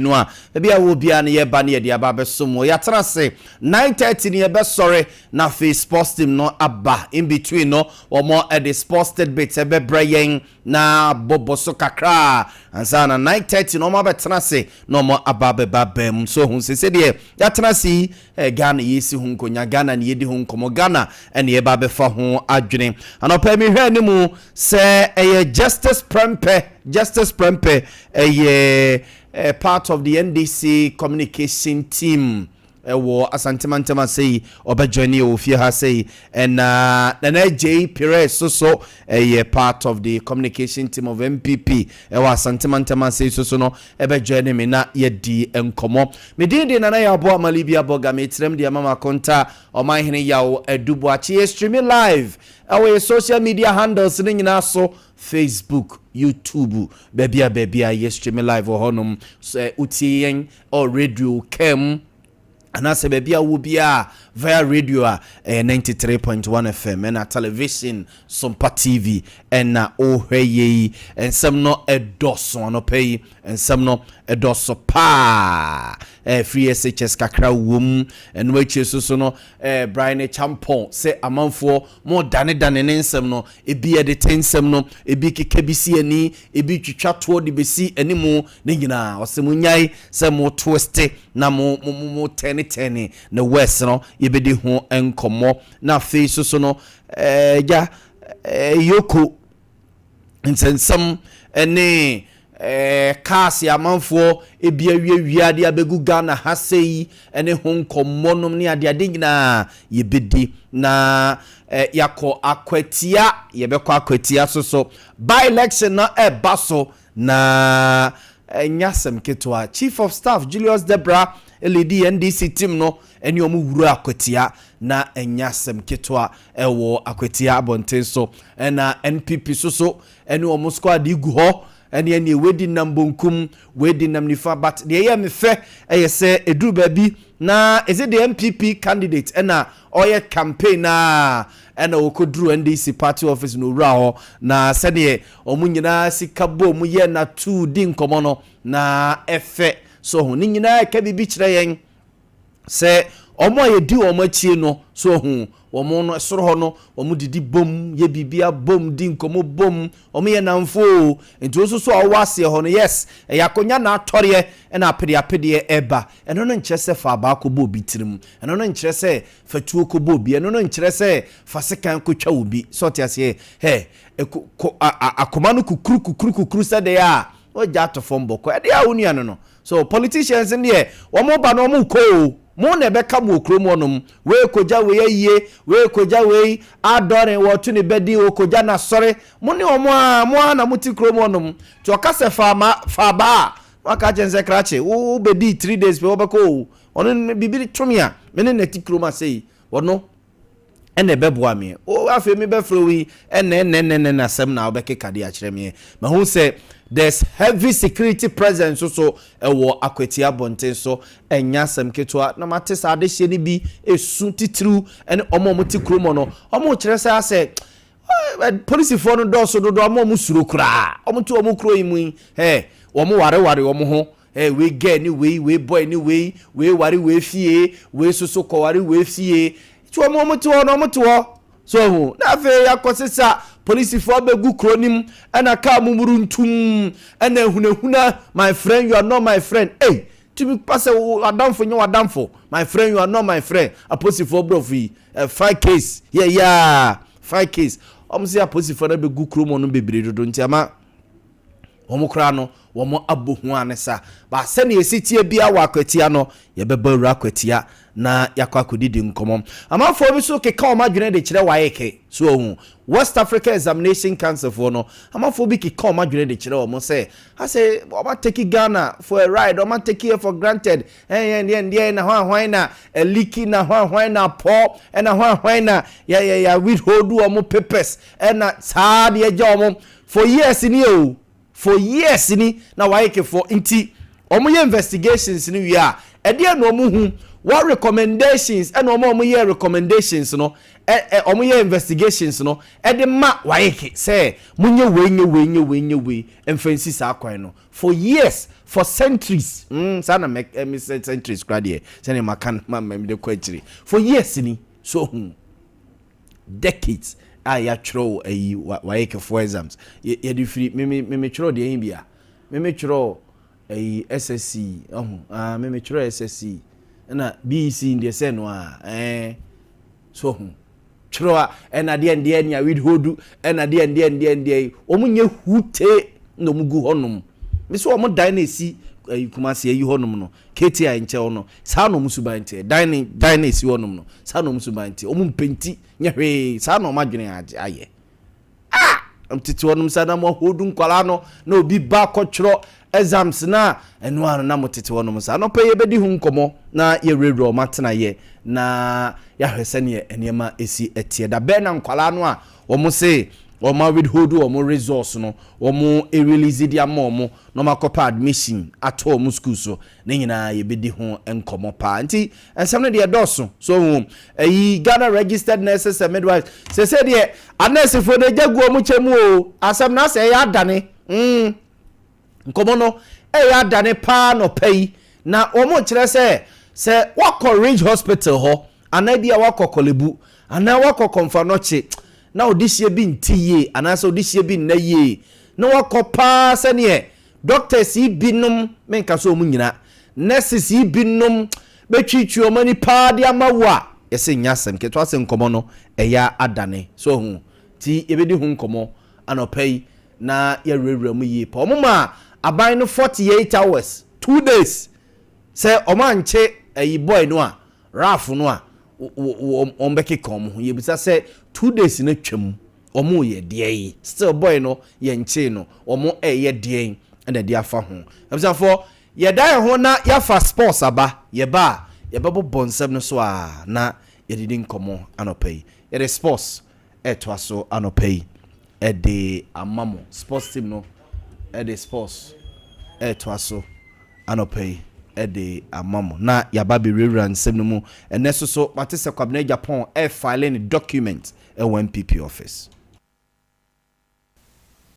No a ebi a wɔ biara no, yɛba ne yɛde aba abɛsom wɔ. Yɛatena ase 9:30 ne yɛbɛsɔre, na afei sports team no aba. In between no, wɔn ɛde sports tidbits ɛbɛbrɛ yɛn na bɔbɔ so kakra ansa na 9:30 na wɔn abɛtena ase na wɔn aba abɛba bɛn mu. So ohun sɛ sɛdeɛ yɛatena ase yi, Ghana yɛsi ho nkonya, Ghana ne yɛdi ho nkɔmɔ, Ghana ɛne yɛba abɛfa ho adwene. Anɔpɛ mi hwɛ anim sɛ ɛyɛ Justice Prempeh. Justice Prempeh ɛyɛ part of the NDC communication team ɛwɔ Asantemantam ase yi. Ɔbɛjoin yɛ wɔ fie ha sei, ɛna Nana J Perez soso ɛyɛ part of the communication team of NPP ɛwɔ Asantemantam ase yi soso no, ɛbɛjoin me na yɛdi nkɔmmɔ. Medin de Nana yɛ aboa amali bi abɔ ga metirem deɛ mama konta Ɔmanhene Yaw Aduboakye. Yɛ streaming live ɛwɔ yɛ social media handles ne nyinaa so, Facebook, YouTube, baabi a yɛ streaming live wɔ hɔnom. Sɛ wotie yɛn ɔ radio kɛm anaasɛ baabi a wo biara via radio a, ɛyɛ 93.1 FM, ɛna television Sompa TV ɛna wohwɛ yɛ yi. Nsɛm no ɛdɔso anɔpɛ yi, nsɛm no ɛdɔso paa. Free SHS kakra wɔ mu. Ɛno akyire so so no, Bryan Acheampong sɛ amanfoɔ mo danedane ne nsɛm no, ebi yɛde te nsɛm no, ebi keka bi si ani, ebi twitwa toɔ de bɛsi animu ne nyinaa. Ɔsɛ mo nyae sɛ mo twist na mo tɛnetɛne ne west no. Yɛbɛdi ho nkɔmmɔ. Na afei so so no, gya EOCO nsɛnsɛm ne cars amanfoɔ ebi awiawia de abɛgu Ghana ha sɛ yi ne ho nkɔmmɔ nom ne adeade nyinaa yɛbɛdi. Na yɛakɔ Akwatia, yɛbɛkɔ Akwatia so so by election no ɛba so na ɛnyɛ asɛm ketewa. Chief of Staff Julius Debra ɛlead NDC team no ɛne ɔmo wura Akwatia na ɛnyɛ asɛm ketewa ɛwɔ Akwatia abɔnten so. Ɛna NPP so so ɛne ɔmo squad gu hɔ ɛne wedi nam bonkum, wedi nam nifa. But deɛ ɛyɛ me fɛ ɛyɛ sɛ ɛduru baabi na ɛsɛ the NPP candidate ɛna ɔyɛ campaign na ɛna wɔkɔduru NDC party office na owura hɔ na sɛdeɛ ɔmo nyinaa sika bɔ ɔmo yɛ na tu di nkɔmɔ no na ɛfɛ so ho ne nyinaa ɛka biribi kyerɛ yɛn sɛ ɔmo a yɛdi wɔn akyi no so ho wɔn no soro hɔ no, wɔn didi bom, yɛ biribia bom, di nkɔmɔ bom, wɔn yɛ namfo o. Nti wɔn nso so a wɔwɔ aseɛ hɔ no, yes, ɛyɛ akonnwa na atɔreɛ ɛna apedeapedeɛ ɛba. Ɛno no nkyerɛ sɛ fa abaako bɔ obi tirim, ɛno no nkyerɛ sɛ fatuo kɔ bɔ obi, ɛno no nkyerɛ sɛ fa sekan kɔtwa obi. Sɛ ɔte aseɛ hɛ ɛko akoma no kukuru kukuru kukuru sɛdeɛ a wɔgya ato fam bɔkɔ ɛdeɛ a wɔn nua no. So politicians deɛ, wɔn ba no, wɔn kɔ o, mo na ɛbɛka mo wɔ kurom hɔnom. Wei kogya wei ayie, wei kogya wei adɔre, wɔto ne bɛdi wɔ n'asɔre. Mo ne wɔn a mo a na mo te kurom hɔnom. Tí ɔka sɛ faama faaba a waka kyɛn sɛ krakye wo bɛdi 3 days pɛ wɔbɛkɔ o. Ɔno biribi tumi a me ne na ti kurom ase yi, ɔno ɛna ɛbɛboa me o. Afei mi bɛfrɛ wo yi, ɛna ɛna ɛna ɛna asɛm na wobɛkeka de akyerɛ me. Mahu sɛ there's heavy security presence so ɛwɔ Akwatia abɔnten so. Ɛnya asɛm ketewa na mate sɛ adehyɛ no bi esu titiriw ɛne ɔmo a ɔmo te kurom no, ɔmo kyerɛ sɛ asɛ polisifoɔ no dɔɔso dodo. Ɔmo suro koraa. Ɔmo te ɔmo kuro yi mu yi, ɛ wɔn wareware wɔn ho ɛ wei girl ni wei, wei boy ni wei, wei ware wei fie, wei soso kɔware wei fie. Tí wɔn te hɔ no, wɔn te hɔ so ho. Na afei akɔ sisa polisifoɔ abɛgu kuro nim, ɛna kaa mumuru ntum, ɛna ehunahuna, "My friend, you are not my friend." Ei, tumi pa sɛ adamfo nyɛ w'adamfo. "My friend, you are not my friend." Apolisifoɔ borɔfo yi ɛ fire case yɛ yaa fire case. Wɔn sɛ apolisifoɔ no abɛgu kurom no bebree dodo nti ama wɔn koraa no wɔn abɔ hu ane sa ba. Sɛnea esi tie bia wɔ Akwatia no, yɛbɛba wura Akwatia na yɛakɔ akɔdidi nkɔmmɔ. Amanfoɔ bi so keka wɔn adwene de kyerɛ WAEC so ohun West Africa Examination Council foɔ no. Amanfoɔ bi keka wɔn adwene de kyerɛ wɔn sɛ asɛ wɔn atake Ghana for a ride, wɔn atake it for granted. Ɛyɛ deɛ deɛ na hwan hwan na ɛleak, na hwan hwan na pɔ, ɛna hwan hwan na yɛ yɛ yɛ withhold wɔn papers, ɛna saa deɛ gya wɔn for years ni o, for years ni. Na WAEC foɔ nti wɔn yɛ investigations ni wie a, ɛdeɛ na wɔn hu. What recommendations ɛna wɔn a wɔyɛ recommendations no, ɛ ɛ wɔn yɛ investigations no ɛde ma WAEC sɛ monyɛ wei, nyɛ wei, nyɛ wei, nyɛ wei, mfa nsi saa kwan no for years, for centuries? Saa na mɛ ɛmi sɛ centuries kora deɛ, sɛnea maka no ma mɛ de kɔ akyire, for years ni so hu decades a yɛatwerɛ ayi WAEC foɔ exams yɛde firi mímí twerɛ deɛ yi bi a mímí twerɛ ayi SSC ɔho, ah, mímí twerɛ SSC ɛna BEC deɛ sɛ no a so ho twerɛ a ɛna deɛ ndeɛ nea withhold ɛna deɛ ndeɛ ndeɛ ndeɛ wɔn nyɛ hute na wɔn gu hɔnom. Mesi wɔn dan na esi ayi Kumasi ayi hɔnom no, KTI nkyɛn no, saa na wɔn suban teɛ. Dan na esi hɔnom no, saa na wɔn suban teɛ. Wɔn mpenti nyɛ hwee, saa na wɔn adwene ayɛ. Ah, tete hɔnom saa na mo ahodu nkwadaa no na obi ba akɔtwerɛ exams na ɛno ano na mo tete hɔnom saa. Nɔpɛ yɛbɛdi ho nkɔmɔ na yɛwurawura wɔn atena yɛ na yɛahwɛ sɛneɛ nneɛma esi ɛteɛ da bɛn na nkwadaa no a wɔn se wɔn withhold wɔn results no, wɔn release de ama wɔn na wɔn akɔpɛ admission ato wɔn school so ne nyinaa, yɛbɛdi ho nkɔmɔ paa. Nti nsɛm no deɛ dɔɔso so ho. Ɛyi Ghana Registered Nurses and Midwives sese deɛ, anɛɛsefoɔ no agya gu wɔn kyɛn mu o. Asɛm na asɛ ɛyɛ adane. Nkɔmɔ no ɛyɛ adane paa nɔpɛ yi na wɔn kyerɛ sɛ wakɔ Ridge Hospital hɔ anaa bi a wakɔ Korle Bu anaa wakɔ Komfo Anokye na ɔde hyia bi nti yie anaasɛ ɔde hyia bi nna yie na wakɔ paa, sɛneɛ doctors yi binom, menka sɛ ɔmu nyina, nurses yi binom bɛtwitwi ɔmo ani paa de ama wo a, yɛsɛ nya asɛm ketewa sɛ nkɔmɔ no ɛyɛ adane so ho. Ti yɛbɛdi ho nkɔmɔ anɔpɛ yi na yɛwurawura mu yie pa. Ɔmo ma aban no 48 hours, 2 days, sɛ ɔmo ankye ɛyi boy no a, Ralph no a, wɔn bɛkeka wɔn ho. Yɛbisa sɛ 2 days no twam, wɔn yɛ deɛ yi, still boy no yɛnkyee no, wɔn ɛyɛ deɛ yi ɛna ɛde afa ho. Abusuafoɔ, yɛda yɛn ho na yɛafa sports aba. Yɛba a, yɛbɛbobɔ nsɛm no so a na yɛdedi nkɔmɔ anɔpa yi. Yɛde sports ɛtoa so anɔpa yi ɛde ama mo. Sports team no ɛde sports ɛtoa so anɔpa yi ɛde ama mo na yaba bɛwurawura nsɛm no mu. Ɛnɛ so mate sɛ Kwabena Agyapong ɛfile ne document ɛwɔ NPP office.